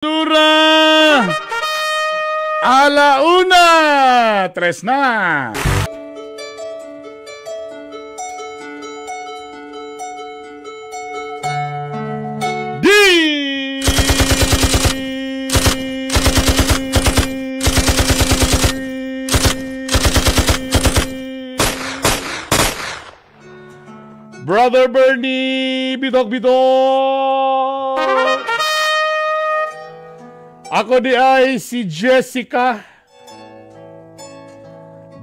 Dura! 1:03 na. Di! Brother Bernie, bidok bidok. Ako di ay si Jessica,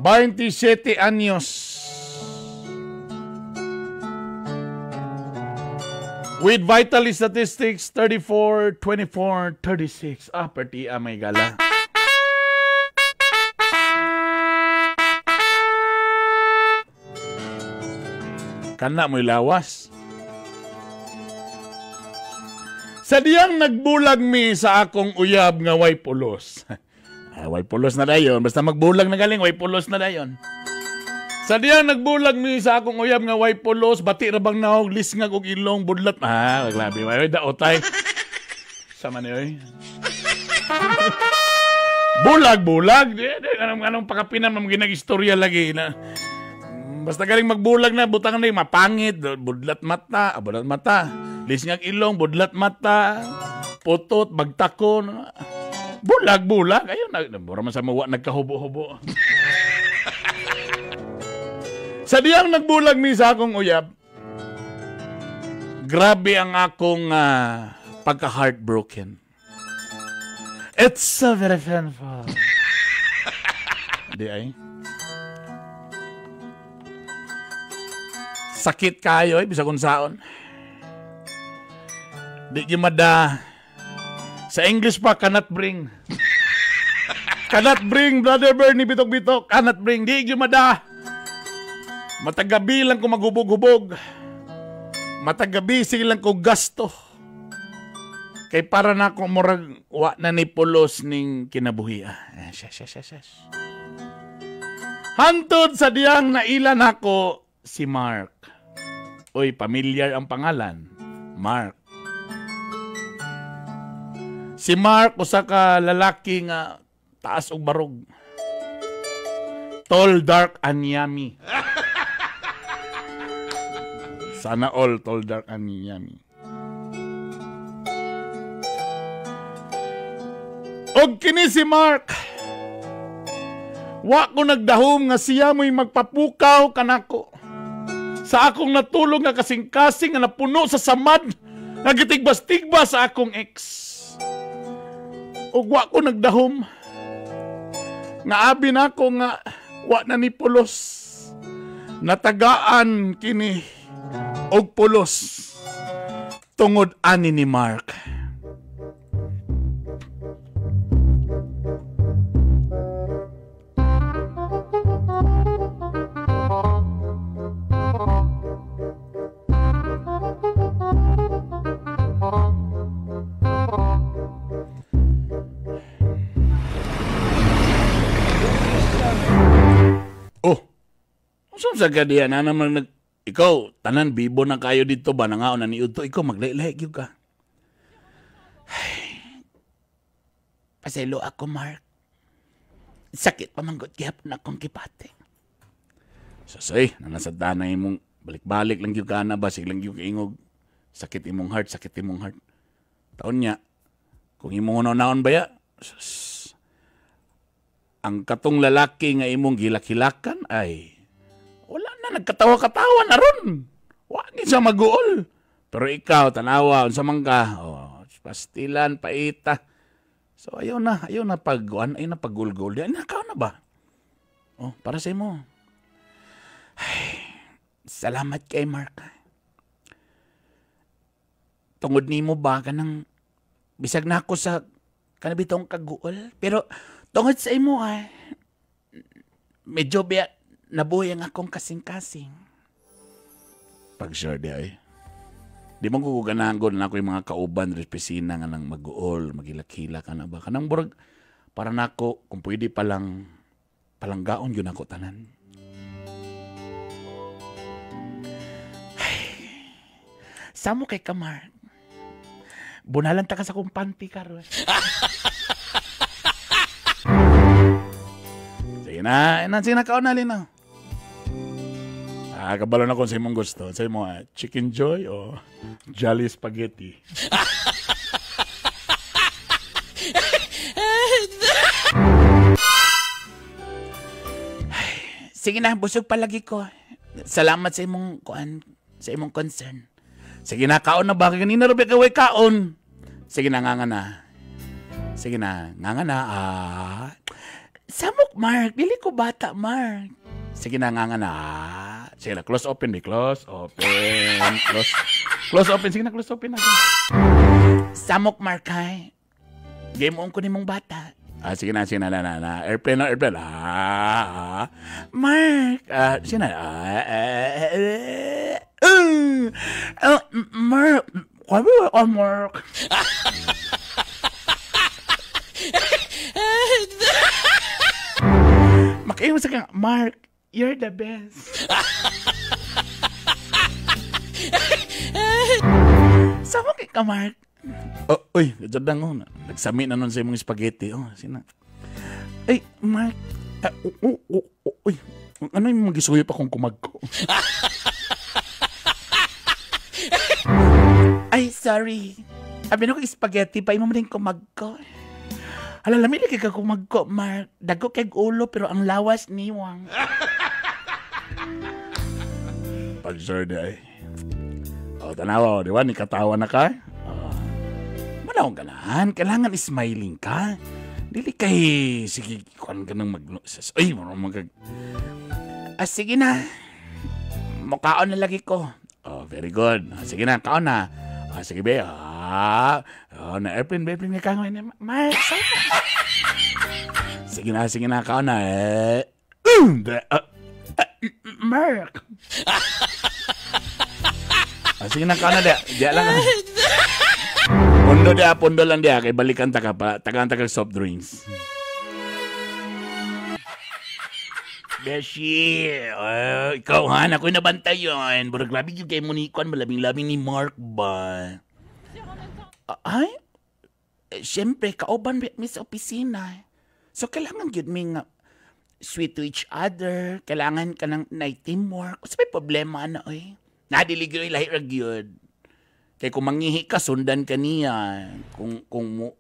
27 anyos. With vital statistics 34, 24, 36. Ah, perti may gala. Kana mo'y lawas. Sa diyang nagbulag mi sa akong uyab nga way pulos. Way pulos na dayon. Basta magbulag na galing, way pulos na dayon. Sa diyang nagbulag mi sa akong uyab nga way pulos, bati ra bang nahog, lisngag og ilong, budlat. Ah, grabe. Way daotay. Sama ni oy. Bulag, bulag. Anong pakapinan, mamang ginag-istorya lagi na. Basta galing magbulag na, butang na yung mapangit, budlat mata, budlat mata. Lisngag ilong, budlat mata, putot, bagtakon. Bulag, bulag. Ayun, mura man sa mawa, nagkahubo-hubo. Sa diyang nagbulag mi sa akong uyab, grabe ang akong pagka-heartbroken. It's so very painful. Di ay. Sakit kayo, eh, bisag unsaon. Di gimada. Sa English pa, cannot bring. Cannot bring, Brother Bernie, bitok-bitok. Cannot bring. Di gimada. Matagabi lang ko maghubog-hubog. Matagabi silang ko gasto. Kay para na ako murag wa na ni pulos ning kinabuhi. Yes. Hantod sa diyang nailan ako si Mark. Uy, pamilyar ang pangalan. Mark. Si Mark, usa ka lalaki nga taas og barog. Tall, dark, and yummy. Sana all tall, dark, and yummy. Og kini si Mark, wa ko nagdahom nga siya mo'y magpapukaw kanako. Sa akong natulog nga kasing-kasing nga napuno sa samad nga gitigbas-tigba sa akong ex. Ug wa ko nagdahom nga abi nako nga wa na ni pulos. Natagaan kini og pulos tungod ani ni Mark. Sa kadiya na naman ikaw tanan bibo na kayo dito ba nangaon na niudto ikaw maglahi-lahi gyud ka. Ay, pasaylo ako Mark. Sakit pa man gud gihapon akong kipate. Sasay, nanasad na imong balik-balik lang gyud ka na ba sige lang gyud kaingog. Sakit imong heart, sakit imong heart. Taon niya kung imong naon ba ya? Sus, ang katong lalaki nga imong gilak-hilakan ay wala na, nagkatawa-katawa na ron. Wa ni siya mag-uol. Pero ikaw, tanawa, unsa man ka, oh, pastilan, paita. So ayaw na pag-uan, ayaw na pag-gulgul. Di, nakaw na ba? Oh, para sa imo. Ay, salamat kay Mark. Tungod nimo ba kanang bisag na ako sa kanabitong kaguol, pero tungod sa imo ay medyo biya nabuhay ang akong kasing-kasing. Pag sure di ay. Di mo guganahan ko na ako yung mga kauban respisina nga nang mag-uol, magilak-hilak ka na ba. Kanang burag, para nako, kung pwede palang, palanggaon yun ako tanan. Ay, samo kay Kamar. Bunalan ta ka sa kong panty karon. Sige na, sige na, kaon na, Lina. Ah, kabalo na kung sa imong gusto. Sa imo, chicken joy o jolly spaghetti. Sige na, busog palagi ko. Salamat sa imong kuan, sa imong concern. Sige na, kaon na ba? Kanina rubi ka way kaon. Sige na, nga na. Sige na, nga na. Ah. Samok, Mark. Dili ko bata, Mark. Sige na, nga na. Sige na, close open, be. Close open. Close. Close open. Sige na, close open na. Samok, Mark, hay. Game on ko ni mong bata. Ah, sige na, sige na, na, na, na. Airplane na, airplane. Ah, Mark. Ah, sige na. Ah, Mark. Kwabi ko, Mark. Makiimo sa kang, Mark, you're the best. Sama kay ka, Mark. Oh, uy, gadyan lang, oh. Nagsami na nun sa imong spaghetti. Oh, sina. Ay, Mark. Uy, ano yung magisuyo pa kung kumagko? Ay, sorry. Abi na ko spaghetti pa, imo man din kumagko. Hala, lami lagi ka kumagko, Mark. Dago kay ulo, pero ang lawas niwang. Pag-sure na eh. O, tanawa, di ba? Nikatawa na ka? Manawang ganahan. Kailangan smiling ka. Dili kay, sige, kuan ka nang mag... Ay, marunong mag... Ah, sige na. Mukhaon na lagi ko. Oh, very good. Ah, sige na, kaon na. Ah, sige, be. Ah, oh, na airplane, airplane ka ngayon. Mark, sige na, kaon na. Eh. Mark. Ah, sige na, kaon na. Diya lang. Pondo diya, pondo lang diya. Kay balikan ta ka pa. Tagaan ta ka soft drinks. Beshi, ikaw ha, ako'y nabantay yun. Burag labi yung kay Monique, malabing-labing ni Mark ba? Ay, siyempre, kauban mi sa opisina. So, kailangan yun mi nga sweet to each other. Kailangan ka ng night teamwork. Kasi may problema na, oy. Nadilig yun, lahi rag yun. Kaya kung manghihi ka, sundan ka niya. Kung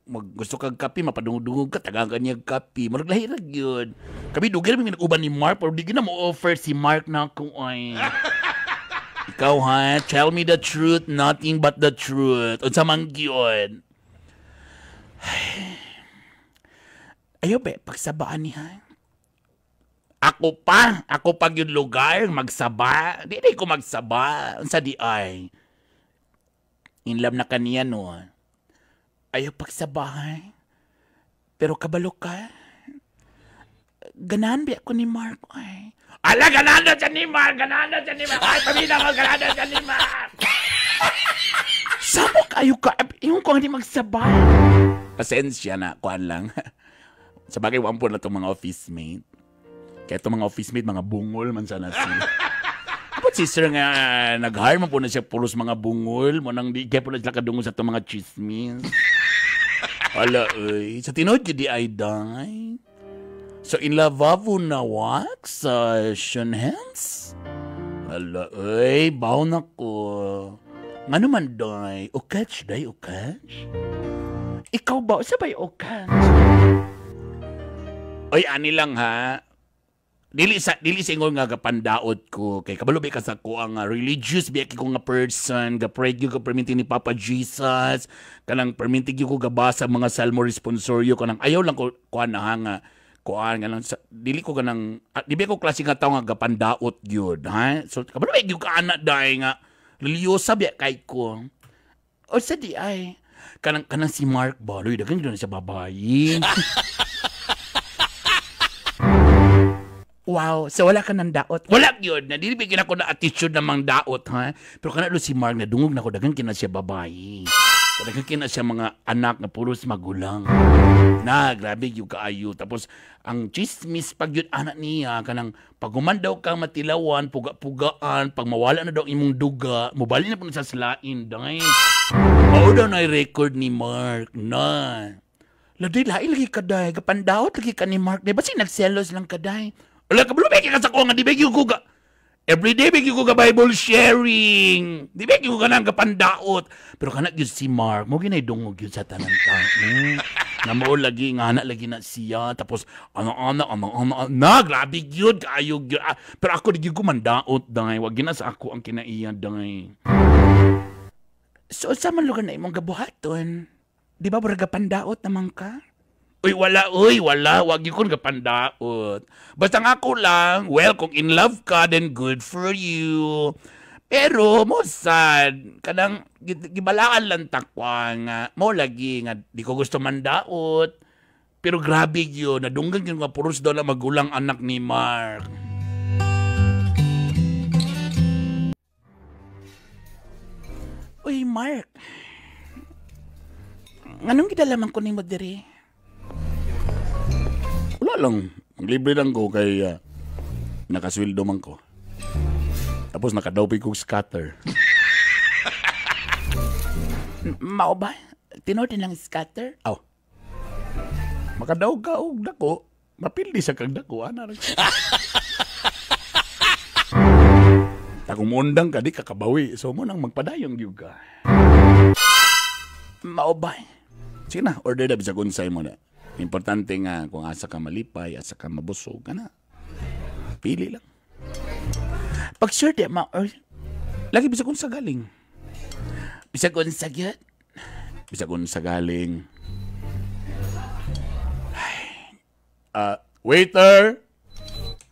mag, gusto kag kape, mapadungog-dungog ka, tagaan ka niya kape. Marag lahi rag yun. Kami, dugay namin nag-uban ni Mark, pero di na mo-offer si Mark na kung ay. Ikaw ha, tell me the truth, nothing but the truth. Unsa man gyud. Ayaw be, pagsabaan niya. Ako pa gyud lugar, magsaba. Di ko magsaba. Unsa di ay. In love na kaniya, no? Ayaw pagsabahay. Pero kabalo ka. Ganahan ba ako ni Mark? Ay. Ala, ganahan na siya ni Mark! Ganahan na siya ni Mark! Ay, pamina ko, ganahan na siya ni Mark! Samo kayo ka. Yung ko hindi magsabay. Pasensya na, kuan lang. Sa bagay, wampo na itong mga office mate. Kaya itong mga office mate, mga bungol man sana sila. Kapag si sir nga, nag-hire man po na siya puros mga bungol. Mo nang di, kaya po na sila kadungol sa itong mga chismis. Ala, ay. Sa tinood, di ay die. So, in lavabo na wax sa Shunhens? Ala, ay, baw na ko. Nga naman, day? O catch, day, o catch? Ikaw ba? Sabay, o catch? Oy, ani lang, ha? Dili sa ingon nga gapandaot ko kay kabalo ba ka sa ko ang religious biya ko nga person, ga pray gyud ko perminti ni Papa Jesus, kanang perminti gyud ko gabasa mga salmo responsorio kanang ayaw lang ko kuan na nga kuan kanang dili ko kanang di ba ko klase nga tawo nga gapandaot gyud, ha? So kabalo ba gyud ka ana dai nga religyosa biya kay ko. O sa di ay kanang kanang si Mark Baloy daghan gyud na siya babayi. Wow, so wala ka ng daot. Wala yun. Nadilibigyan ako na attitude ng mang daot, ha? Pero kana si Mark, nadungog na ko, dagan kina siya babae. Wala kina siya mga anak nga puros magulang. Na, grabe yung kaayo. Tapos, ang chismis pag yun anak niya, kanang pag human daw ka matilawan, puga-pugaan, pag mawala na daw imong duga, mubali na po na sa slain, day. Mao daw na record ni Mark, na. Ladi, lain lagi ka, day. Kapandaot lagi ka ni Mark. Di ba si nagselos lang ka, day? Wala ka, bulubay ka sa kuha nga, di ba yung kuga? Everyday, bigyan ko ka Bible sharing. Di ba ko ka nang kapandaot. Pero kanak yun si Mark, mo ginay dungog yun sa tanan tao. Na mo lagi, nga anak lagi na siya. Tapos, ano, ano, ano, ano, na, grabe yun, kaayo yun. Ah, pero ako, di ko mandaot, day. Wag gina sa ako ang kinaiya, day. So, sa man lugar na imong gabuhaton, di ba, murag kapandaot naman ka? Uy, wala, uy, wala. Wag yun kong kapandaot. Basta nga ako lang, well, kung in love ka, then good for you. Pero, mo sad, kanang gibalaan lang takwa nga, mo lagi nga, di ko gusto mandaot. Pero grabe yun, nadunggan yun nga puros daw lang magulang anak ni Mark. Uy, Mark. Anong gidalaman ko nimo diri? Wala lang. Libre lang ko kay nakasweldo man ko. Tapos nakadawpi kong scatter. Mao ba? Tinuod din lang scatter? Aw. Makadaw ka og dako, mapildi sa kag dako ana. Ta kung muundang ka di ka kabawi. So mo nang magpadayong gyud ka. Mao ba? Sige na, order na bisag unsay mo na. Importante nga kung asa ka malipay, asa ka mabusog ka na. Pili lang. Pag sure di ma or lagi bisag unsa galing. Bisag unsa gyud. Bisag unsa galing. Waiter.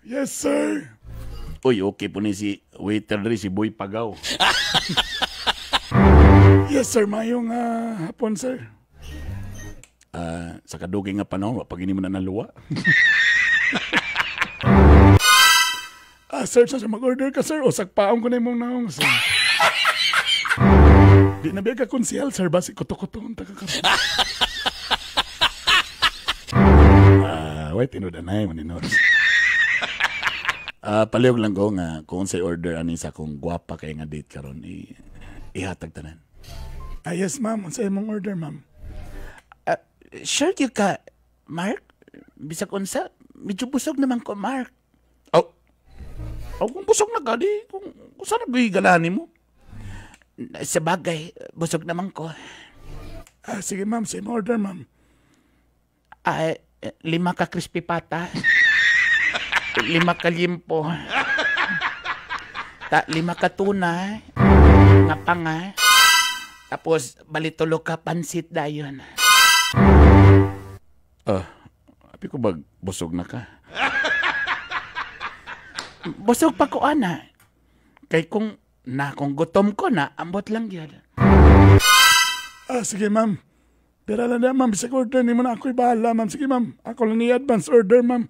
Yes, sir. Uy, okay po ni si waiter diri si Boy Pagaw. Yes, sir. Mayong hapon, sir. Sa kadugay nga panahon, wa pag ini mo na naluwa. Sir, sir, mag-order ka, sir. O, sagpaon ko na imong naong, sir. Di na biya ka konsihal, sir. Basi kuto-kuto ta ka. Wait, tinuod anay, maninod. Palihog lang ko nga kung unsay order ani sa akong gwapa kay nga date karon ihatag tanan. Yes, ma'am. Unsay imong order, ma'am? Sure gyud ka, Mark? Bisag unsa, medyo busog naman ko, Mark. Oh. Oh, kung busog na ka, di, kung saan nagigalahan mo? Sa bagay, busog naman ko. Sige, ma'am. Same order, ma'am. 5 ka crispy pata. 5 ka limpo. 5 ka tuna. Nga panga. Tapos, balitulo ka pansit dayon. Api ko ba busog na ka? Busog pa ko, ana. Kay kung gutom ko na, ambot lang yun. Sige, ma'am. Pero lang na, ma'am. Bisag order ni mo na ako'y bahala, ma'am. Sige, ma'am. Ako lang ni-advance order, ma'am.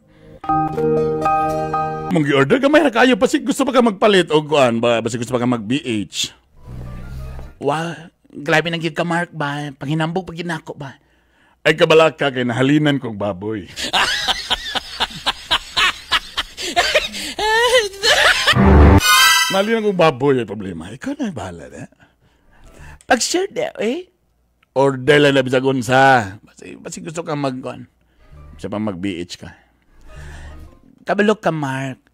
Mong gi-order gamay ra kayo. Basig gusto pa ka magpalit o kuan ba? Basig gusto pa ka mag-BH. Wow, grabe nang gyud ka, Mark, ba? Panghinambog pag ginako ba? Ay, kabalaka kay nahalinan kong baboy. Nahalinan kong baboy ay problema. Ikaw na bahala na. Pag-share na, eh? Order lang na bisag unsa. Basi gusto ka mag-kuan. Bisa pa mag-BH ka. Kabalo ka, Mark.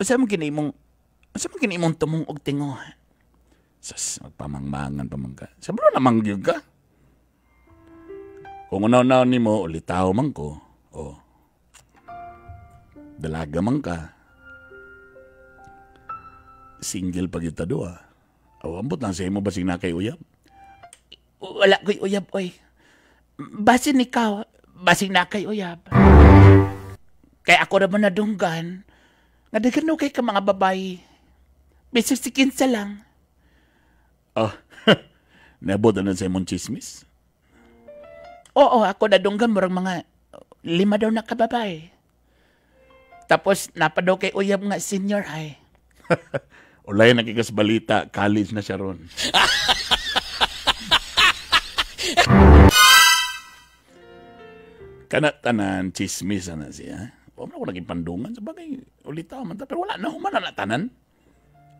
Usa mo kini imong tumong og tingo? Sas, magpamangmangan pa man ka. Sabro namang gyud ka. Kung unaw-unaw ni mo, ulitaw man ko. O, dalaga man ka. Single pag yung tadua. O, ambot lang sa imo basig na kay uyab. Wala ko'y uyab, oy. Basin ikaw, basig na kay uyab. Kaya ako naman nadunggan, nga di kay ka mga babae. Bisag si kinsa lang. Oh, nabot na sa imong chismis? Oo, ako nadunggan murag mga 5 daw na kababay. Tapos napa daw kay uyab nga senior high. Ulay nakikas balita, college na siya ron. Kana tanan chismis na siya. Wa man ako naging pandungan sa bagay ulitaw man ta, pero wala na human na tanan.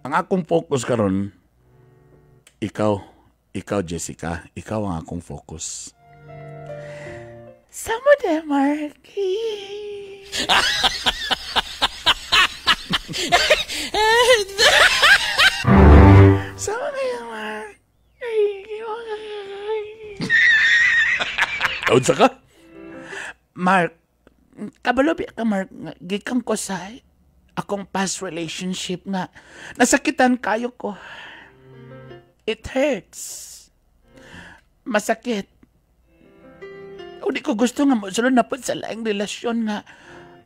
Ang akong focus karon ikaw Jessica, ikaw ang akong focus. Samo de Mark. Sama kayo, Mark. Unsa ka? Mark, kabalo biya ka, Mark, gikan ko sa akong past relationship nga nasakitan kayo ko. It hurts. Masakit. O di ko gusto nga mosulod na po sa laing relasyon nga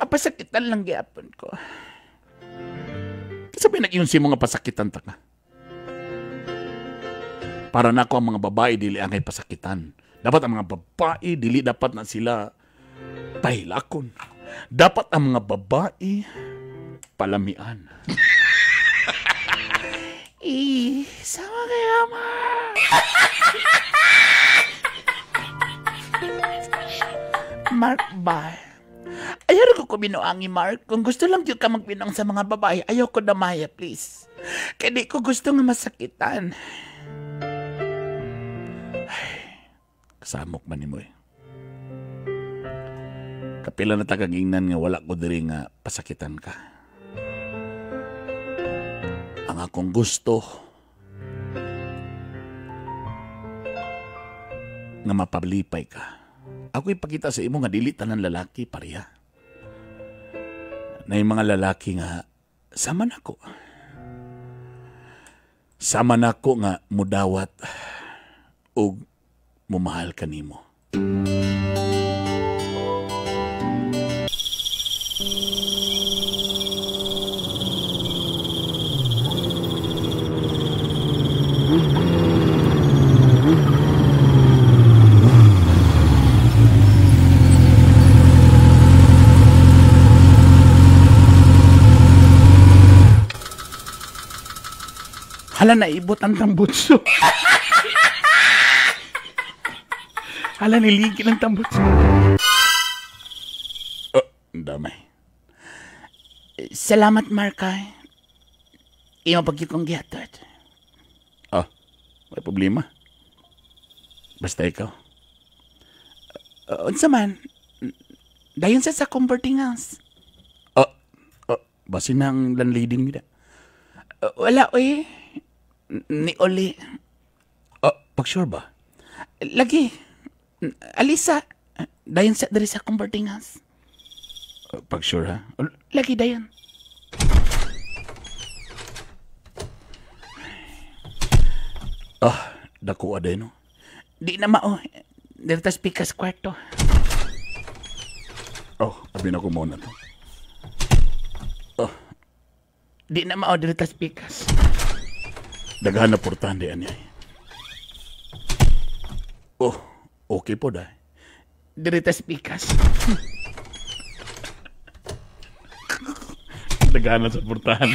mapasakitan lang gyapon ko. Sabi nag-iyon si mga pasakitan ta ka. Para nako ang mga babae dili angay pasakitan. Dapat ang mga babae dili dapat na sila pahilakon. Dapat ang mga babae palamian. Eh, sama kayo, Mark. Mark ba? Ayaw ko binuangi, Mark. Kung gusto lang yun ka magbinuang sa mga babae, ayaw ko damaya, please. Kaya di ko gusto nga masakitan. Ay, kasamok man ni mo eh. Kapila na tagagingnan nga wala ko diri nga pasakitan ka. Ang akong gusto nga mapalipay ka. Ako ipakita sa imo nga dili tanan lalaki pareha. Na yung mga lalaki nga sama nako. Sama nako nga mudawat ug mumahal kanimo. Hala, naibot ang tambutso. Hala, niligin ang tambutso. Oh, damay. Salamat, Mark. Imo pag kong gihatod. Ah, may problema. Basta ikaw. Unsa man, dayon sa comforting house. Basin na ang landlady nila. Wala, oy. Ni Oli. Pag-sure ba? Lagi. Alisa. Dayon sa diri sa comforting house. Pag-sure ha? Lagi dayon. Dako aday no? Di na mao. Dito pikas kwarto. Oh, abi na ko muna to. Oh. Di na mao dito pikas. Daghan na portahan di ani. Oh, okay po dai. Diritas pikas. Daghan na sa portahan.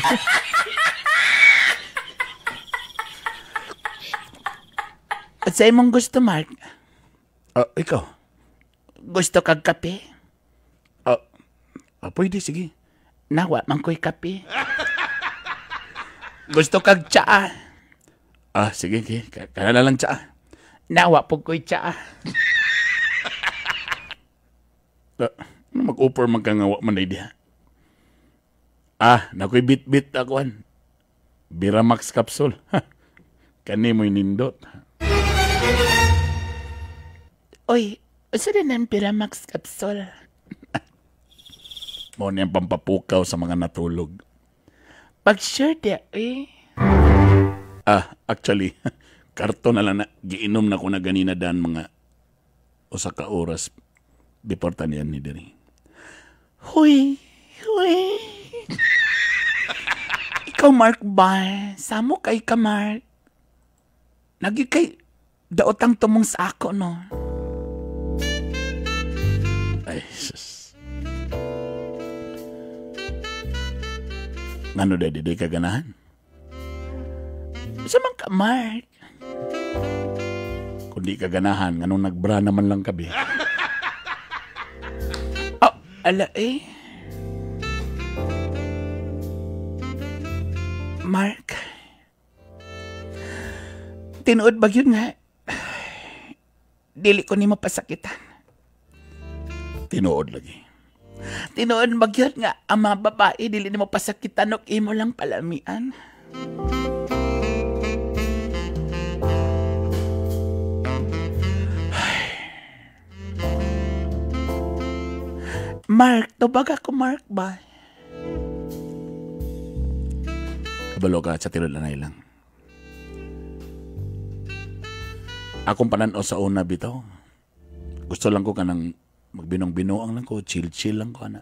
At sa imong gusto, Mark? Ikaw? Gusto kag kape? Pwede, sige. Nawa, man ko'y kape. Gusto kag tsaa? Sige, sige. Kaya na lang tsaa. Nawa po ko'y tsaa. Ano mag-offer magkangawa man na diha? Nako'y bit-bit akuan. Biramax capsule. Kani mo'y nindot. Oy, usa din ang Biramax capsule? Mao niyang pampapukaw sa mga natulog. Pag-sure di, eh. Actually, karton na lang na. Giinom na ko na ganina dan mga usa ka oras before tanian ni diri. Huy, huy. Ikaw, Mark, ba? Samo kay ka, Mark. Nagi kay daotang tumong sa ako, no? Ay, sus. Ngano dahil di ka ganahan? Sa man ka, Mark? Kung di ka ganahan, nganong nagbra naman lang kabi. Ala eh. Mark. Tinuod ba yun nga? Dili ko nimo pasakitan. Tinuod lagi. Tinuod ba yun nga ang mga babae dili nimo pasakitan og imo lang palamian? Mark, tubag ako, Mark ba? Kabalo ka sa tirod na lang. Akong pananaw sa una bitaw. Gusto lang ko kanang magbinong-binoang lang ko, chill-chill lang ko ana.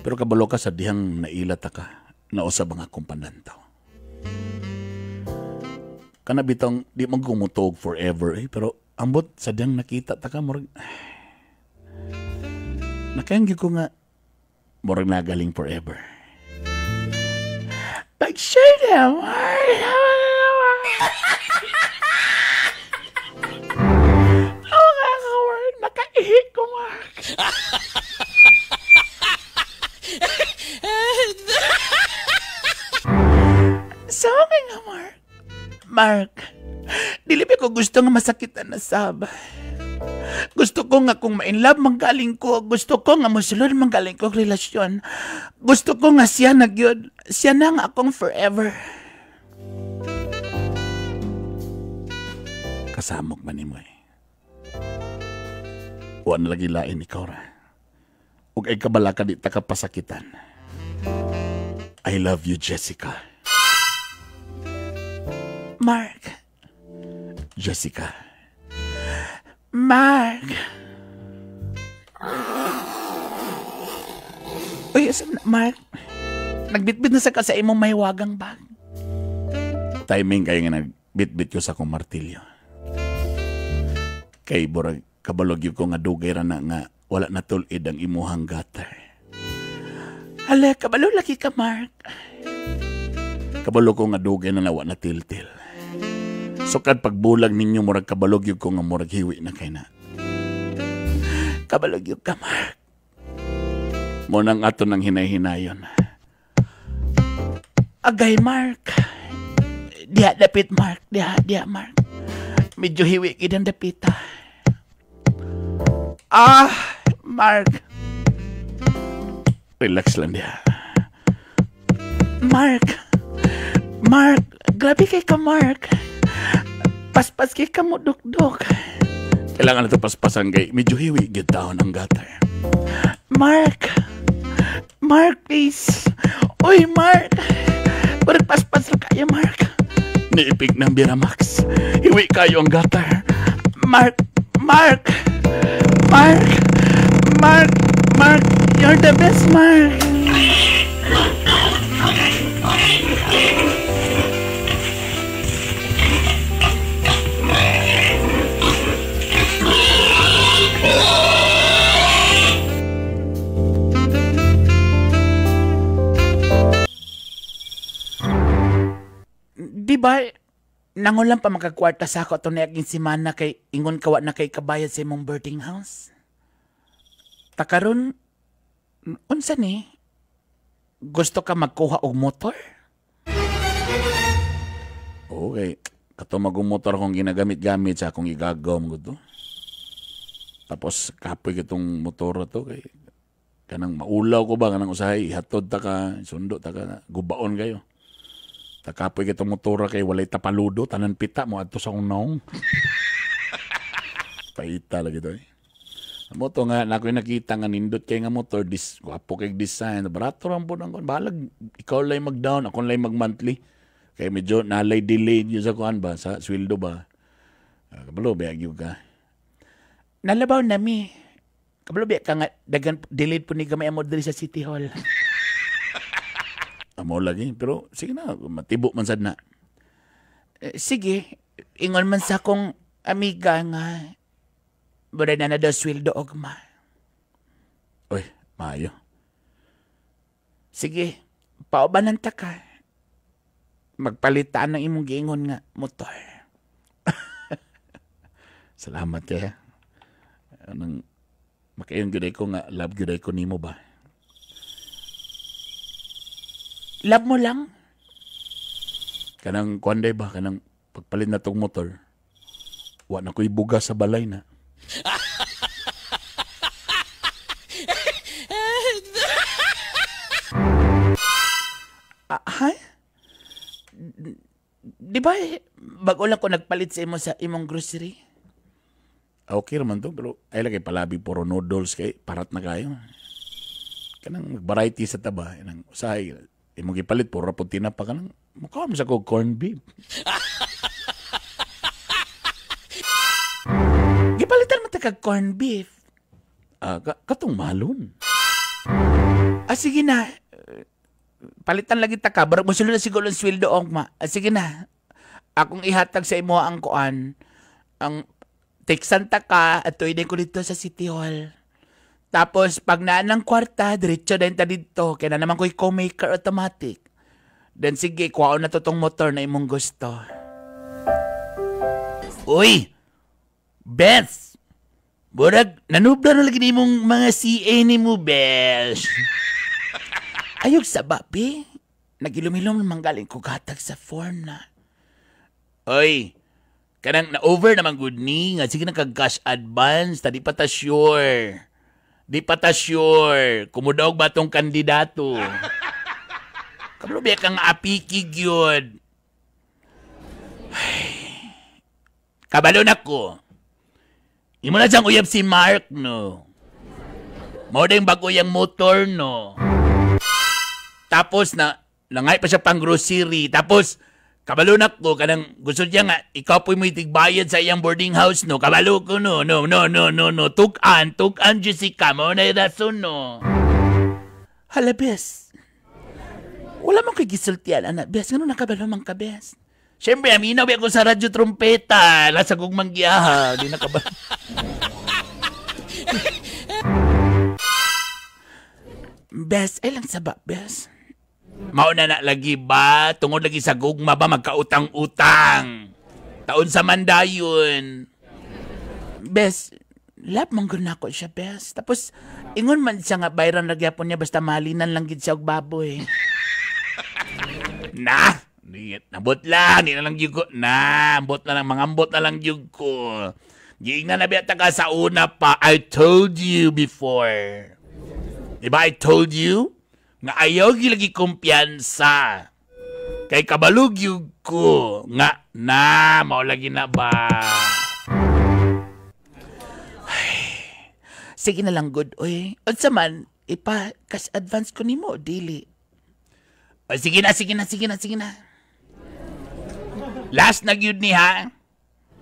Pero kabalo ka sa dihang nailata ka, nausab ang akong panantaw. Kana bitong di man gumutog forever eh, pero ambot sa dihang nakita ta ka murag nakayang ko nga murag nagaling forever. Pag-share na, Mark. Oh, kakawar. Nakaihi ko, Mark. Sorry nga, Mark. Mark, dili ba ko gusto nga masakitan na sab. Gusto ko nga kung ma-inlove manggaling ko. Gusto ko nga musulod manggaling ko relasyon. Gusto ko nga siya na gyud. Siya na nga akong forever. Kasamok man nimo eh. Wa na lagi lain ikaw ra. Ug ay kabala ka di ta ka pasakitan. I love you, Jessica. Mark. Jessica. Mark. Uy, asa na, Mark? Nagbitbit na sa ka sa imong mahiwagang bag. Timing kayo nga nagbitbit ko sa akong martilyo. Kay burag kabalog ko nga dugay ra na nga wala na tulid ang imuhang gutter. Hala, kabalo laki ka, Mark. Kabalo ko nga dugay na nawa na tiltil. Sukad pagbulag ninyo murag kabalog yun ko nga murag hiwi na kay na. Kabalog yun ka, Mark. Mo nang ato nang hinay-hinayon. Agay, Mark. Diha dapit, Mark. Diha, diha, Mark. Medyo hiwi gid ang dapita. Ah, Mark. Relax lang diha. Mark. Mark, grabe kay ka, Mark. Paspas kay ka mo dukduk. Kailangan na ito paspasan kay medyo hiwi gid taon ang gutter. Mark. Mark, please. Uy, Mark. Parang paspas na kayo, Mark. Niipig ng Biramax. Hiwi kayo ang gutter. Mark, Mark. Mark. Mark, Mark. You're the best, Mark. Di ba, nangulang pa makakwarta sa ako itong naging simana kay ingon kawa na kay kabayad sa imong birthing house? Takaron, unsa ni? Gusto ka magkuha og motor? Okay. Kato mag-motor akong ginagamit-gamit sa akong igagaw mo to. Tapos kapoy kitong motor to kay kanang maulaw ko ba kanang usahay ihatod ta ka, sundo ta ka, gubaon kayo. Takapoy kitong motor kay walay tapaludo, tanan pita mo adto sa akong naong. Paita lagi to eh. Moto nga na ako'y nakita nga nindot kay nga motor, gwapo kay design, barato ra po nang balag ikaw lay mag-down, ako lay mag-monthly. Kay medyo nalay delay yun sa kuan ba, sa sweldo ba. Kabalo bayag yun ka. Nalabaw na mi. Kabalo biya ka nga dagan delayed po ni gamay amo diri sa City Hall. Amo lagi, pero sige na, matibo man sad na. Sige, ingon man sa akong amiga nga wala na na daw sweldo ogma. Uy, maayo. Sige, paubanan ta ka. Magpalitaan ng imong giingon nga motor. Salamat kaya. Anong Makayon gyud ko nga love gyud ko nimo ba. Love mo lang? Kanang kuan day ba, kanang pagpalit na tong motor, wa na ko'y bugas sa balay na. Ha? Di ba bago lang ko nagpalit sa imo sa imong grocery? Okay raman to, pero ay lagi palabi puro noodles kay parat na kayo. Kanang variety sa taba, kanang usahay imong gipalit puro ra tinapa kanang mukha man sa ko corned beef. Gipalitan mo ta kag corned beef. Katong mahalon. Sige na. Palitan lagi ta ka, barag mosulod na siguro ang sweldo og ma. Sige na. Akong ihatag sa imo ang kuan, ang teksan ta ka at tuwi ko dito sa City Hall. Tapos pag naan ng kwarta, diretso din ta dito. Kaya na naman ko'y co-maker automatic. Then sige, kuhaon na to tong motor na imong gusto. Uy! Beth! Burag, nanubla na lagi nimong mga CA ni mo, Beth. Ayog sa babi. Nagilumilom naman galing ko gatag sa form na. Oy, kanang na-over naman good ni. Nga, sige na kag-cash advance. Ta di pa ta sure. Di pa ta sure. Kumudaog ba tong kandidato? Kabalo biya kang apikig yun. Ay, kabalo na ko. Imo na siyang uyab si Mark, no? Mao din bago yung motor, no? Tapos na, nangay pa siya pang grocery. Tapos, kabalo na ko, kanang gusto niya nga, ikaw po'y may tigbayad sa iyang boarding house, no? Kabalo ko, no? No, no, no, no, no. Tukan, tukan, Jessica. Mao na yung rason, no? Hala, bes. Wala man ko'y gisultian, anak, bes. Ngano nakabalo man ka, bes? Siyempre, aminaw ako sa radyo trumpeta. Nasa kong manggiyaha. Di nakabalo. Bes, ay lang saba, bes. Mauna na lagi ba? Tungod lagi sa gugma ba magkautang-utang? Taon sa mandayon. Bes, love man gud nako siya, bes. Tapos, ingon man siya nga bayran lagi po niya basta malinan lang gid siya og baboy. Na! Nabot lang, di na lang gyud ko. Na, ambot na lang, mangambot na lang gyud ko. Giingnan na biya ta ka sa una pa. I told you before. Diba I told you? Nga ayaw gyud lagi kumpiyansa. Kay kabalog gyud ko. Nga na, mao lagi na ba? Ay, sige na lang good, oy. Unsa man, ipa cash advance ko nimo dili. Ay, sige na, sige na, sige na, sige na. Last na gyud ni ha.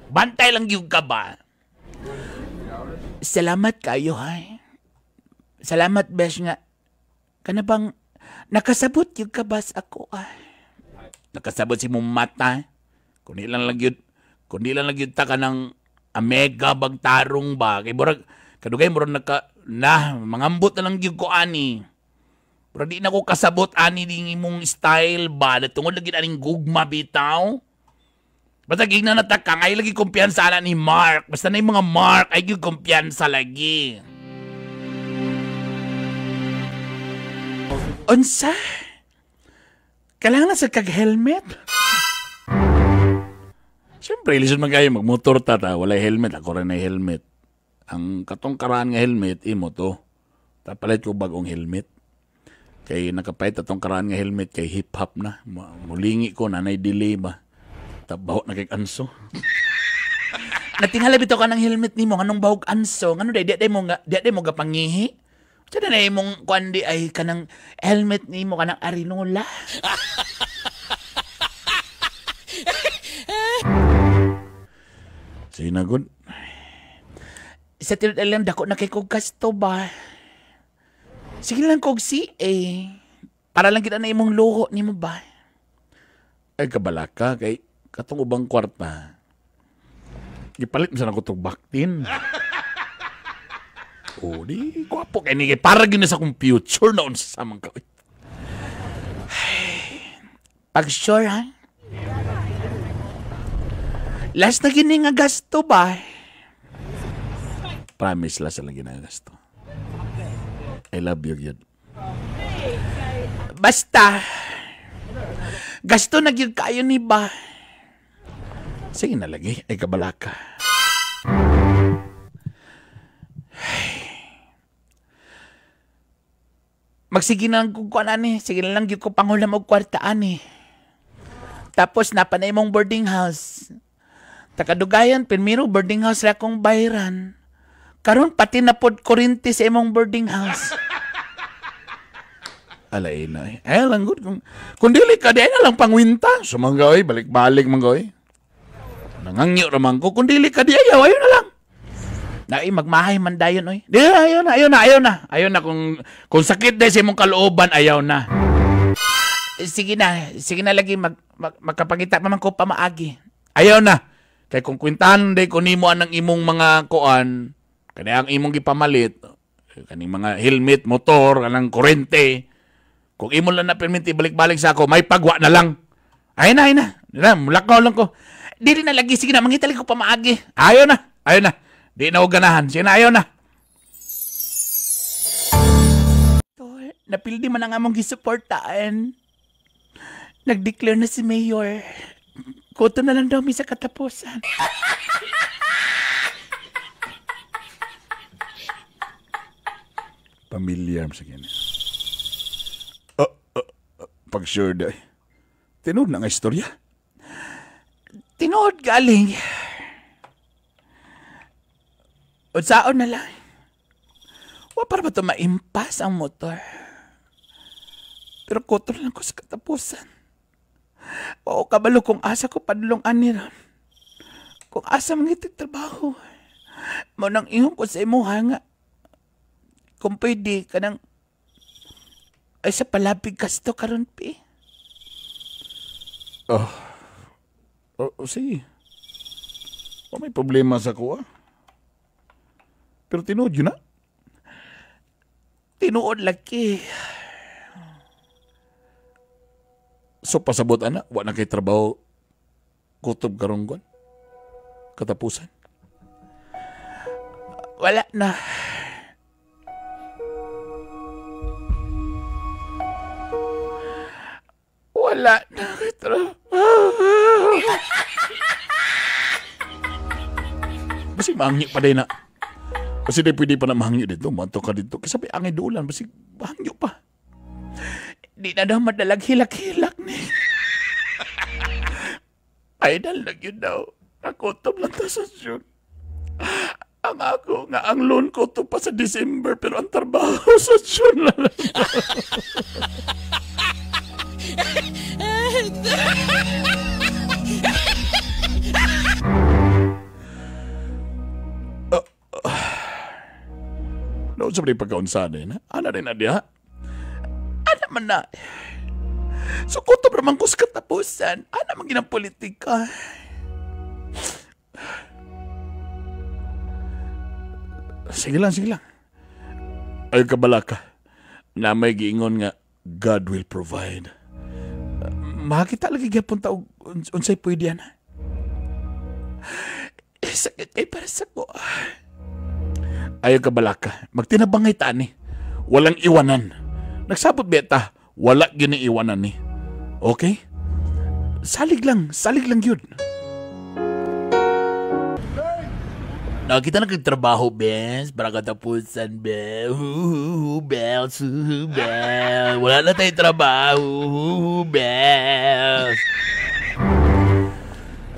Bantay lang gyud ka ba? Salamat kayo ha. Salamat besh nga. Kana bang nakasabot gyud ka ba sa ako ah? Nakasabot si mong mata. Kundi lang lang gyud, kundi lang lang gyud ta ka ng amega bagtarong ba. Kay murag kadugay murag naka na mangambot na lang gyud ko ani. Murag di na ko kasabot ani ding imong style ba. Tungod lagi aning gugma bitaw. Basta gigna na ta ka, ay lagi kumpiyansa na ni Mark. Basta na yung mga Mark, ay gyud kumpiyansa lagi. Unsa? Kailangan na sa kag-helmet? Siyempre, lisod man kayo, magmotor ta ta, walay helmet, ako rin ay helmet. Ang katong karaan nga helmet, imo to. Tapalit ko bagong helmet. Kay nakapait atong karaan nga helmet, kay hip-hop na. Mulingi ko, nanay delay ba? Tabaho na kay anso. Natingala bitaw ka ng helmet nimo nganong bahog anso, ngano day di mo nga di mo gapangihi. Sa na imong kuan di ay kanang helmet nimo kanang arinola. Sige na good. Sa tinud lang dako na kay kog gasto ba. Sige lang kog CA. Para lang kita na imong luho nimo ba. Ay kabalaka kay katong ubang kwarta. Gipalit mo sa nako tong baktin. O, di, gwapo kay ni para gyud na sa akong future na unsa sa man ka. Pag sure ha. Last na gini nga gasto ba? Promise last na lang ginagasto. I love you gyud. Basta gasto na gyud kayo ni ba. Sige na lagi, ay kabalaka. Magsige na lang kung kuan ani, sige na lang gyud ko panghulam og kwarta ani. Tapos napanay mong boarding house. Takadugayan, primero boarding house ra akong bayran. Karon pati na pod kuryente sa imong boarding house. Alay na eh. Ay lang good. Kung dili ka, di ay na lang pangwinta. Sumanggoy, balik-balik manggoy. Nangangyo raman ko. Kung dili ka, di ayaw, ayaw na lang. Nai, magmahay man dayon, oy. Di, ayaw na, ayaw na, ayaw na. Ayaw na, kung sakit dahil sa imong kalooban, ayaw na. Sige na lagi, magkapagita pa man ko pamaagi. Ayaw na. Kay kung kwintahan day ko nimo anang imong mga kuan, kani ang imong gipamalit, kaning mga helmet, motor, kanang kurente, kung imo lang na permit ibalik-balik sa ako, may pagwa na lang. Ay na, ay na. Na, mulakaw lang ko. Dili na lagi, sige na, mangita ko pamaagi. Ayaw na, ayaw na. Di na ko ganahan. Sige na, ayaw na. Tol, napildi man ang among gisuportaan. Nag-declare na si Mayor. Kuto na lang daw mi sa katapusan. Pamilyar sa kanya. Pag sure day. Tinuod na nga istorya. Tinuod galing. Unsaon na lang. Wa para ba ito maimpas ang motor? Pero kuto lang ko sa katapusan. Wa ko kabalo kung asa ko padulong ani ron. Kung asa mangitig trabaho. Mao nang ingon ko sa imuha nga. Kung pwede ka nang ay sa palabig gasto karon pi. Oh, sige. Oh, may problema sa kuha. Pero tinuod yun na. Tinuod lagi. So pasabot ana, wa na kay trabaho kutob karong kuan. Katapusan. Wala na. Wala na kay trabaho. Basig maangyo pa din na. Kasi di pwede pa na mahangyo dito. Manto ka dito. Kasi sabi, angay dulan. Basig mahangyo pa. Di na daw madalag hilak-hilak ni. Idol na yun daw. Nakutob lang ta sa June. Ang ako nga, ang loan ko to pa sa December, pero ang trabaho sa June lang. Noon sa pagkaunsa din, ana rin na diha. Ana man na. So kutob raman ko sa katapusan. Ana man ginang politika. Sige lang, sige lang. Ay kabalaka. Na may giingon nga, God will provide. Makita lagi gyapon ta og unsay pwede ana. Sakit kay para sa ko. Ayaw kabalaka. Magtinabangay ta ni. Walang iwanan. Nagsabot beta, wala gyud ni iwanan ni. Okay? Salig lang yun. Nakita na kag trabaho, bes. Para katapusan, bes. Huhuhu, bes. Huhu, bes. Wala na tayong trabaho. Huhu, bes.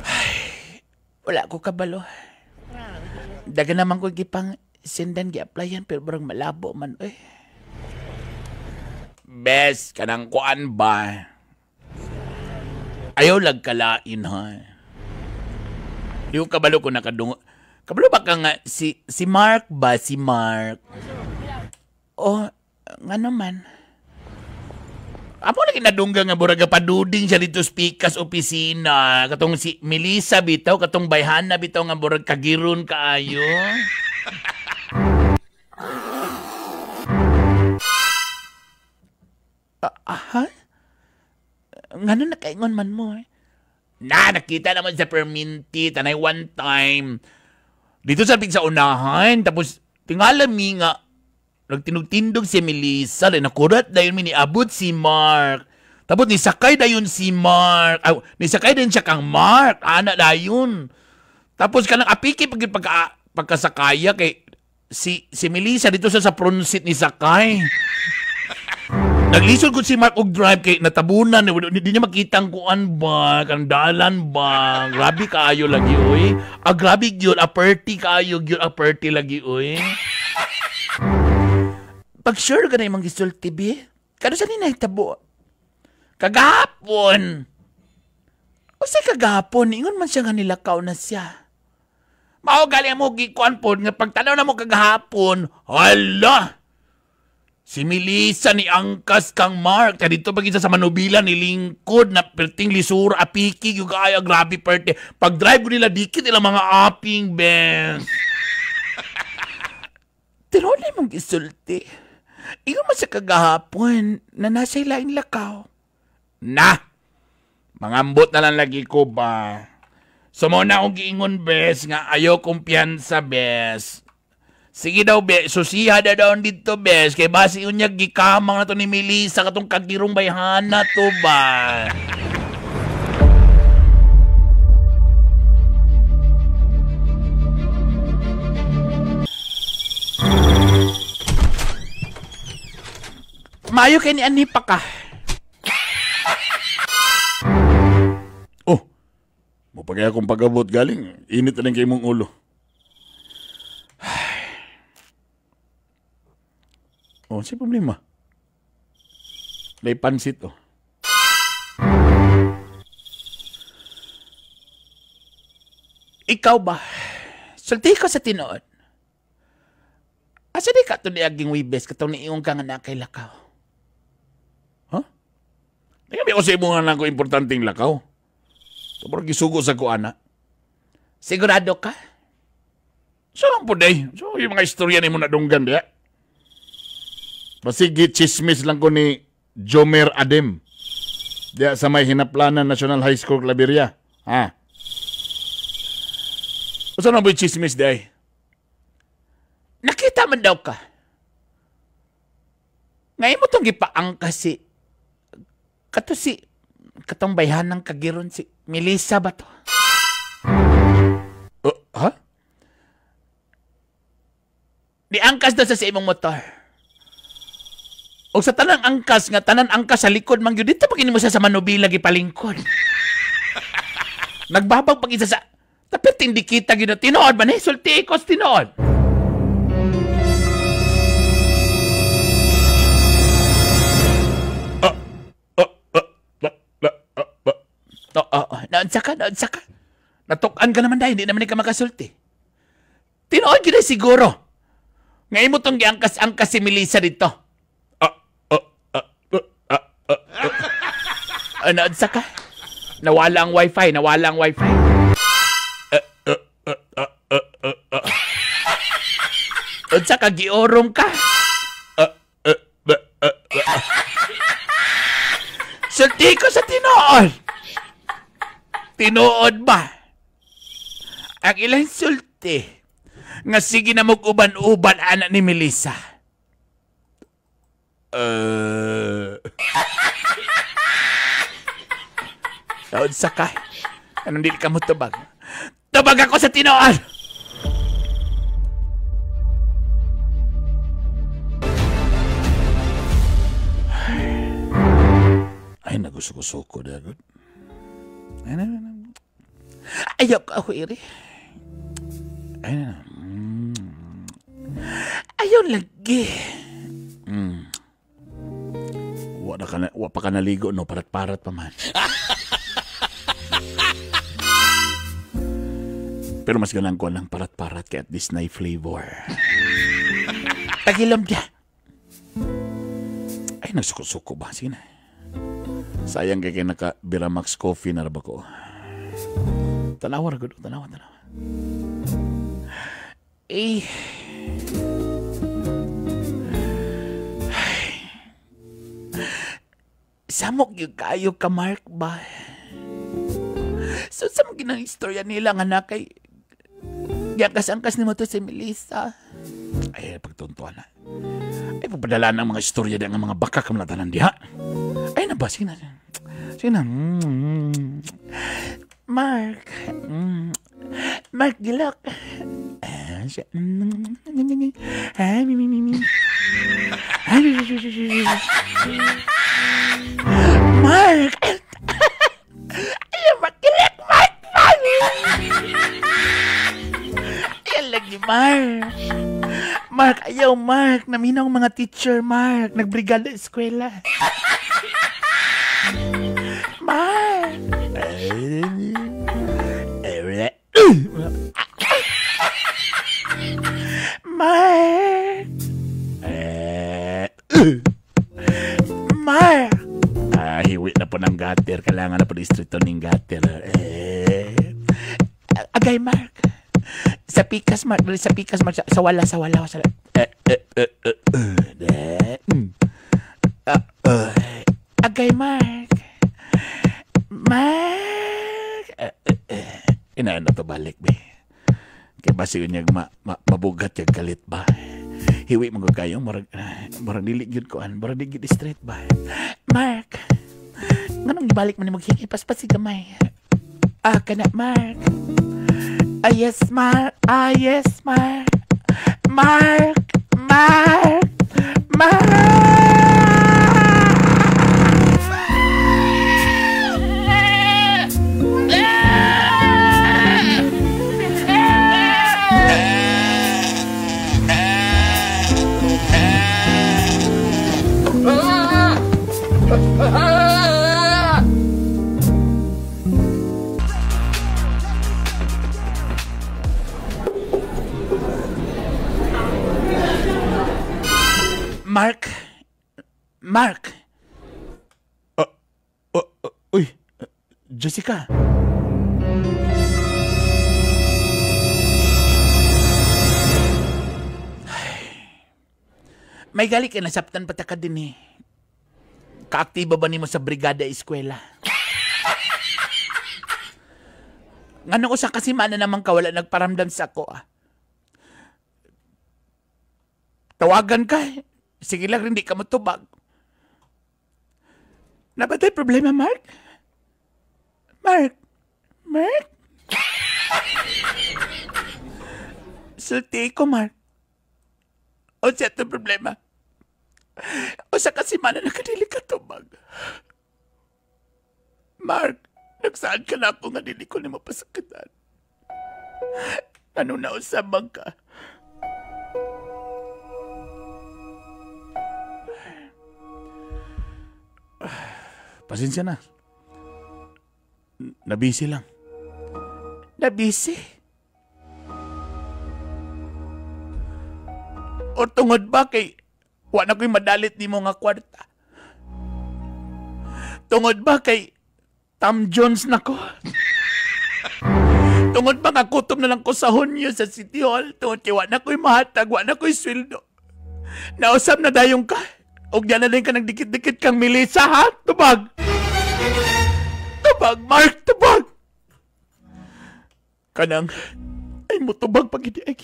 Ay, wala ko kabalo. Daga naman ko gipang sindan gi-applyan pero barang malabo man. Eh. Bes, kanang kuan ba? Ayaw lagkalain, ha? Di ko kabalo ko nakadungo. Kabalo ba ka nga, si Mark ba? Si Mark? Oh, nga naman. Amo lagi nadungga nga buraga paduding siya dito sa Pikas opisina. Katong si Melissa bitaw, katong bayhana bitaw nga burag kagiron kaayo. Aha? Ngano nakaingon man mo eh? Na, nakita naman sa perminti, tanay one time. Dito sa pig sa unahan, tapos tingala mi nga, Nagtinugtindog si Melissa, dahil nakurat dayon mi niabot si Mark. Tapos nisakay dayon si Mark. Aw, nisakay dayon siya kang Mark. Ana dayon. Tapos kanang apiki pagkasakaya kay si Melissa dito sa front seat ni sakay. Naglisod ko si Mark og drive kay natabunan, di niya makita ang kuan ba, kanang dalan ba. Grabe kaayo lagi oy. Ah, grabe gyud, aperti kaayo gyud, aperti lagi oy. Pag sure ka na imong gisulti bi, kano sa ni nahitabo? Kagahapon. Unsay kagahapon, ingon man siya nga nilakaw na siya. Mao gali mo gikuan pod nga pagtanaw na mo kagahapon, hala. Si Melissa ni angkas kang Mark. Kaya dito pag isa sa Manubila ni lingkod na perting lisura, apiki, yung kaya, grabe perte. Pag drive ko nila, dikit nila mga aping, bes. Pero na mong isulti. Ingon man sa kagahapon na nasa ilaing lakaw. Na! Mangambot na lang lagi ko ba? So mo na akong giingon, bes, nga ayaw kumpiyansa, bes. Sige daw, be, susiha na daw dito, bes. Kay basi yun niya, gikamang na to ni Melissa, katong kagirong bayhana to ba? Maayo kay ni Anipa ka. Oh, mapagay akong pag-abot galing. Init na rin kay mong ulo. Oh, si problema. May pansit, oh. Ikaw ba? Sulti ko sa tinuod. Asa di ka ito ni aging wibes katong niiyong ka nga na kay lakaw? Huh? Nagabi ako sa imong nga ko importanteng lakaw. Sobrang gisugo sa ko, ana. Sigurado ka? So lang po, day. So, yung mga istorya ni mo nadunggan, diya. Basigi, chismis lang ko ni Jomer Adem. Diya sa may Hinaplanan National High School, Claveria. Ha? Saan na ba yung chismis, day? Nakita man daw ka. Ngayon mo itong gipaangka si... Kato si... Katong bayhanang kagiron si Melissa ba to? Ha? Diangkas daw sa imong motor. O sa tanang angkas nga, tanan angkas sa likod, man yun, dito pag mo siya sa Manubila gipalingkod. Nagbabag pag isa sa... Tapit hindi kita gino. Tinood ba ni? Sulti ikos tinood. Naunsa ka, naunsa ka. Natukan ka naman dahil, hindi naman ka makasulti. Tinood yun ay siguro. Ngayon mo itong giangkas-angkas si Melissa dito. Naunsa ka? Nawala ang wifi, nawala ang wifi. Unsa ka, giorong ka? Sulti ko sa tinuod. Tinuod ba? Ang ilang sulti nga sige na mag-uban-uban anak ni Melissa. Naunsa ka? Anong dili ka mo tubag? Tubag ako sa tinuod! Ay, nagusuko-suko dagot. Ay, na, na. Ayaw ko ako, Iri. Ay, na, na. Ayaw lagi. Wa pa ka naligo, no? Parat-parat pa man. Pero mas ganang ko lang parat-parat kaya at least na flavor. Tagilom niya. Ay, nagsuko-suko ba? Sige na. Sayang kay naka Biramax coffee na ba ko. Tanawa ra gud, tanawa, tanawa. Eh. Samok gyud kayo ka Mark ba? So sa mga ginang istorya nila nga na kay giangkas-angkas nimo to si Melissa. Ay, pagtuntuan na. Ay, pagpadala ng mga istorya ng mga baka kamlatanan diha. Ay na ba? Sige na. Sige na. Mark. Mark Gilok. Mark! Ayaw, Mark Gilok! Mark! Mark! Ayan lagi, Mark. Mark, ayaw, Mark. Naminaw mga teacher, Mark. Nagbrigada eskwela. Mark! Mark! Mark! Hiwi na po ng gutter. Kailangan na po distrito ng gutter. Agay, Mark. Sa pikas, Mark. Sa pikas, Mark. Sa wala, sa wala. Sa wala. Agay, Mark. Mark! Inaan na to balik, be. Kaya basi yun yung mabugat yung galit ba? Hiwi mo ko kayo, murag dili gyud ko an, murag di gyud straight ba? Mark, nganong gibalik man ni maghingi paspas si gamay? Ah, kana Mark. Ah, yes, Mark. Ah, yes, Mark. Mark, Mark, Mark. Mark? Mark? Uy, Jessica. May gali ka nasaptan pata ka din eh. Kaaktiba ba nimo sa brigada eskwela? Ngano usa kasi mana naman ka wala nagparamdam sa ako ah. Tawagan ka. Sige lang, hindi ka matubag. Nabatay problema, Mark? Mark? Mark? Sulti ko, Mark. O siya ito problema. O sa kasi mana nakadili ka tubag. Mark, nagsaan ka na ako nga dili ko ni mapasakitan. Ano na usabang ka? Pasensya na. Nabisi lang. Nabisi? O tungod ba kay wa na ko'y madalit ni mo nga kwarta? Tungod ba kay Tom Jones na ko? Tungod ba nga kutom na lang ko sa Hunyo sa City Hall? Tungod kay wa na ko'y mahatag, wa na ko'y sweldo. Nausap na dayong ka. Og diyan na din ka nagdikit-dikit kang Melissa, ha? Tubag! Tubag, Mark! Tubag! Kanang, ay mo tubag pag hindi ay.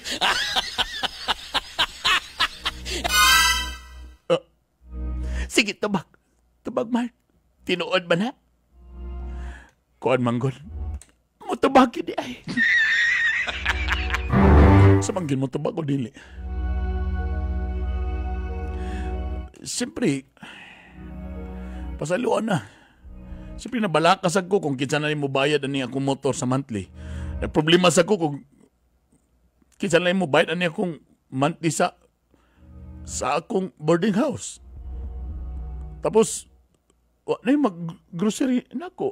Sige, tubag. Tubag, Mark. Tinuod ba na? Kuan manggol. Mo tubag hindi ay. Sa manggil mo tubag o dili? Siyempre, pasaluan na. Siyempre, nabalakas ako kung kinsa na mo bayad ani akong motor sa monthly. Nagproblema sa ko kung kinsa na mo bayad ani akong monthly sa akong boarding house. Tapos, wa na yung mag-grocery nako.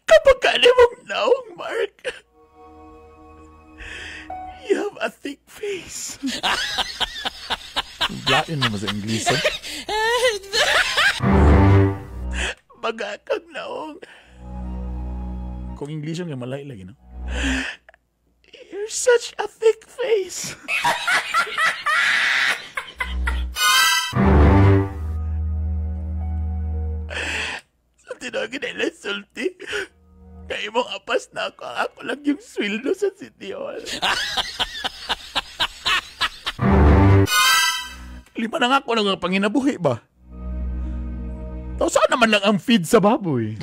Kapag ka mong naong, Mark, you have a thick face. Lain naman sa Ingles. Eh? Bagakag naong. Kung Ingles yung malay lagi, no? You're such a thick face. So, tinawagin nila sulti. Kay imong apas na ako, ako lang yung sweldo sa City Hall. Lima na nga ako ng panginabuhi ba? Tapos saan naman lang ang feed sa baboy?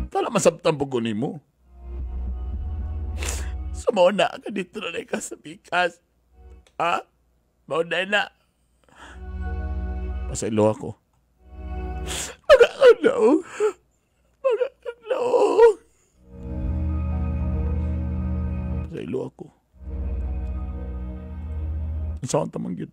Tala masabtan po ko nimo. Sumuna ka dito na ka sa bikas. Ha? Mauna na. Pasaylo ako. Magakanaog. Magakanaog. Pasaylo ako. Saan tamang yun?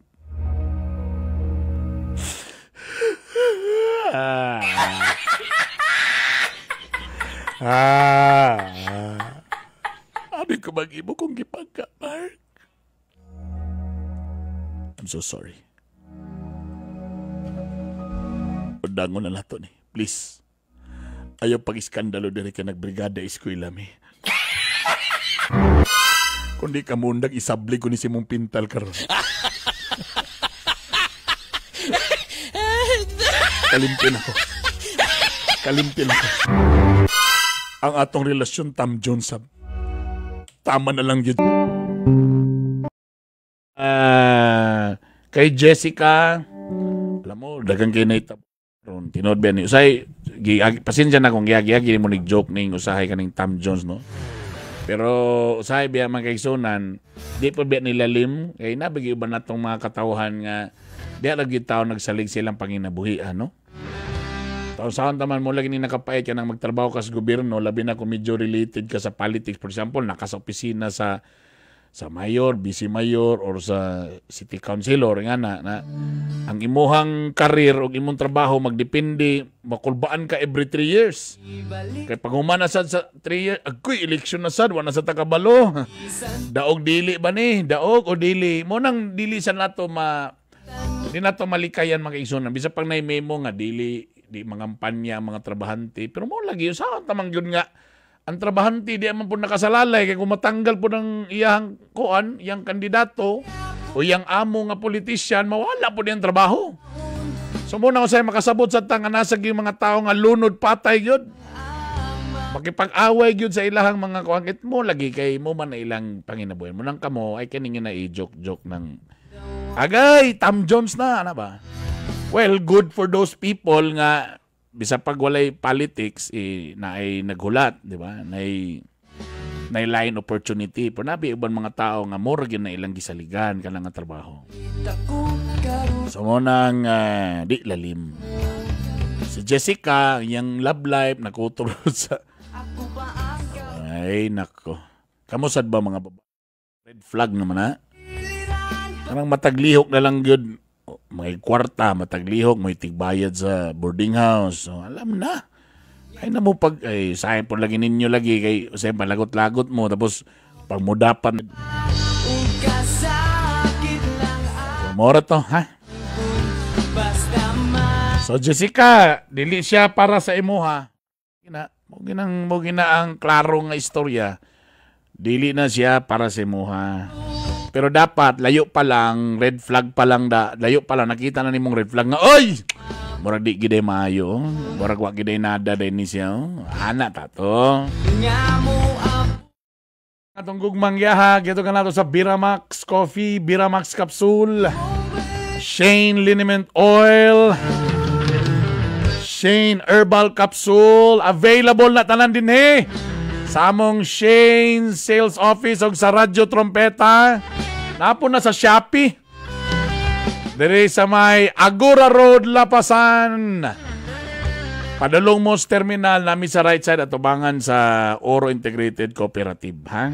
Abi ko mag-imo kong gipagka, Mark. I'm so sorry. Undangon na nato ni. Please. Ayaw pag-iskandalo diri ka nagbrigada eskwela mi. Kundi ka mundag isabli ko ni si mong pintal karon. Kalimpin ako. Kalimpin ako. Ang atong relasyon, Tam Jones, sab. Tama na lang yun. Kay Jessica, alam mo, dagang kayo na itap. Tinood ba ni usahay, pasensya na kung giyagi-agi mo nig-joke ning usahay kaning Tam Jones, no? Pero usahay biya man kaigsunan, di pa biya nilalim, kay nabigi uban natong mga katawhan nga di lagi tao nagsalig silang panginabuhi, ano? Taon saan taman mo lagi ni nakapait ka nang magtrabaho ka sa gobyerno, labi na kung medyo related ka sa politics. For example, naka sa opisina sa mayor, vice mayor, or sa city councilor, nga na ang imuhang karir o imong trabaho magdepende, makulbaan ka every 3 years. Kaya pag humana sad sa 3 years, agoy, election na sad, wala sa takabalo. Daog dili ba ni? Daog o dili? Mo nang dili sa nato di nato malikayan mga igsoon. Bisa pag naimemo nga dili, di mangampanya ang mga trabahante. Pero mo lagi, saan tamang yun nga, ang trabahante di man po nakasalalay kay kung matanggal po ng iyang kuan, iyang kandidato o iyang amo nga politician, mawala po niyang trabaho. So muna ko sa'yo makasabot sa tanga nasa yung mga tao nga lunod patay yun. Makipag-away yun sa ilahang mga kuan. It mo lagi kay mo man na ilang panginabuhin mo nang kamo ay kaninyo na i-joke-joke ng agay, Tam Jones na, ano ba? Well, good for those people nga bisa pag walay politics eh, na ay naghulat, di ba? Nay line opportunity. Pero nabi uban mga tao nga mura gyud na ilang gisaligan kanang nga trabaho. So mo nang di lalim. Si Jessica, iyang love life nakutur sa ay nako. Kamo sad ba mga babae? Red flag naman ha. Kanang mataglihok na lang gyud. May kwarta, mataglihok, may tigbayad sa boarding house. So, alam na. Ay na mo pag, ay, sayang po lagi ninyo lagi, kay, usay, malagot-lagot mo, tapos, pagmudapan. So, mora to, ha? So, Jessica, dili siya para sa imo, ha? Mo gina ang klaro nga istorya. Dili na siya para sa imo, ha? Pero dapat, layo pa lang, red flag pa lang, layo pa lang, nakita na nimong red flag nga, oy! Murag di giday maayo, murag wa giday nada din ni siya. Ana ta to. Atong gugmang yaha, gito ka nato sa Biramax Coffee, Biramax Capsule, Shane Liniment Oil, Shane Herbal Capsule, available na tanan din eh. Sa among Shane Sales Office o sa Radyo Trompeta. Napo na sa Shopee. Diri sa may Agora Road, Lapasan. Padulong Mos Terminal, nami sa right side at tubangan sa Oro Integrated Cooperative. Ha?